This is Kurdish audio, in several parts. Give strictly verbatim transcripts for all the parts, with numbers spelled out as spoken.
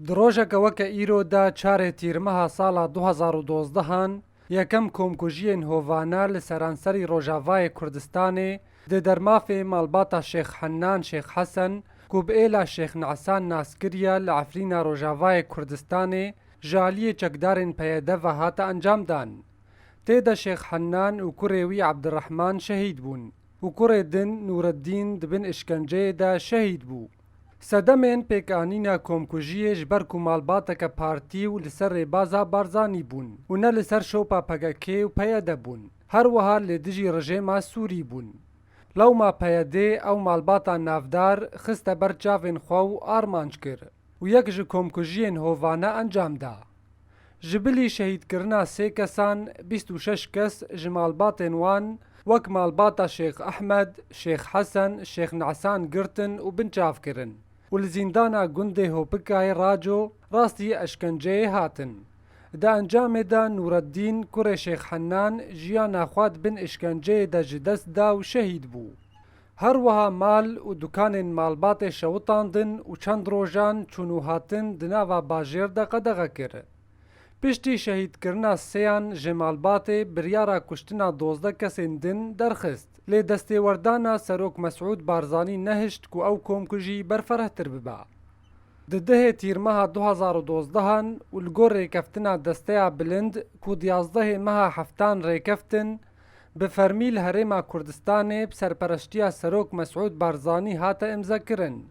Di rojeke weke îro de çarê tîrmeha sala du hezar û dozdehan, yekem komkujiyên hovane li seranserî Rojavayê Kurdistanê di dermafê malbata Şêx Hennan Şêx Hesen ku bi êla Şêx Nesan nas kiriye li Efrîna Rojavayê Kurdistanê ji aliyê çekdarên P Y D ve hate encamdan. Tê de Şêx Hennan û kurê wî Ebdirehman şehîd bûn û kurê din Nûreddîn di bin îşkenceyê de şehîd bû. Sedemên pêkanîna komkujiyê ji ber ku malbateke partî û li ser rêbaza Barzanî bûn û ne li ser şopa P K K û P Y D bûn. Her wiha li dijî rejêma Sûrî bûn. Lewma P Y D ew malbata navdar xiste ber çavên xwe û armanc kir û yek ji komkujiyên hovane encam da. Ji bilî şehîdkirina sê kesan, bîst û şeş kes ji malbatên wan wek malbata Şêx Ehmed, Şêx Hesen, Şêx Nesan girtin û binçav kirin û li zîndana gundê Hopikayê Raco rastî eşkenceyê hatin. Di encamê de Nûreddîn, kurê Şêx Hennan, jiyana xwe di bin îşkenceyê de ji dest da û şehîd bû. Her wiha mal û dukanên malbatê şewitandin û çend rojan çûn û hatin di nava bajêr de qedexe kir. Piştî şehîdkirina sêyan ji malbatê biryara kuştina dozdeh kesên din derxist, lê destêwerdana Serok Mesûd Barzanî nehişt ku ew komkujî berferehtir bibe. Di dehê tîrmeha du hezar û dozdehan û li gor rêkeftina Desteya Bilind ku di yazdehê meha heftan rêkeftin, bi fermî li Herêma Kurdistanê bi serpereştiya Serok Mesûd Barzanî hate îmzekirin.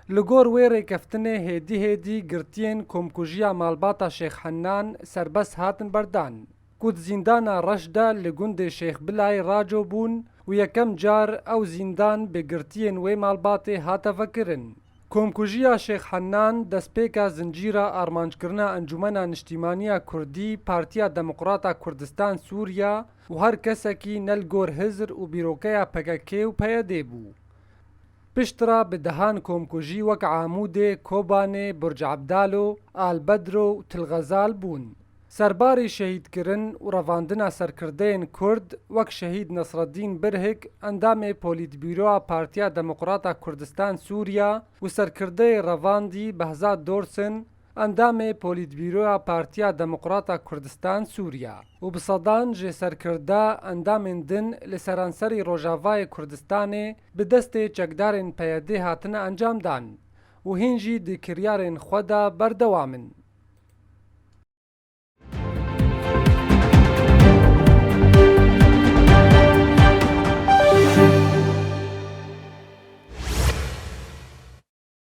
Li gor wê rêkeftinê hêdî hêdî girtiyên komkujiya malbata Şêx Hennan serbest hatin berdan, ku di zîndana Reş de li gundê Şêx Bilayê Raco bûn û yekem car ew zîndan bi girtiyên wê malbatê hate vekirin. Komkujiya Şêx Hennan destpêka zincîra armanckirina Encûmena Niştîmaniya Kurdî, Partiya Demokrata Kurdistan Sûriya û her kesekî ne li gor hizr û bîrokeya P K K û P Y D bû. Piştre bi dehan komkujî wek Amûdê, Kobanê, Burc Ebdalo, Al Bedro û Til Xezal bûn. Serbarî şehîdkirin û revandina serkirdeyên Kurd wek şehîd Nesreddîn Birhik, endamê Polîtbîroya Partiya Demokrata Kurdistan Sûriya û serkirdeyê revandî Behzat Dorsin, endamê Polîtbîroya Partiya Demokrata Kurdistan Sûriya û bi sedan ji serkirda endamên din li seranserî Rojavayê Kurdistanê bi destê çekdarên P Y D hatine encamdan û hîn jî di kiryarên xwe de berdewam in.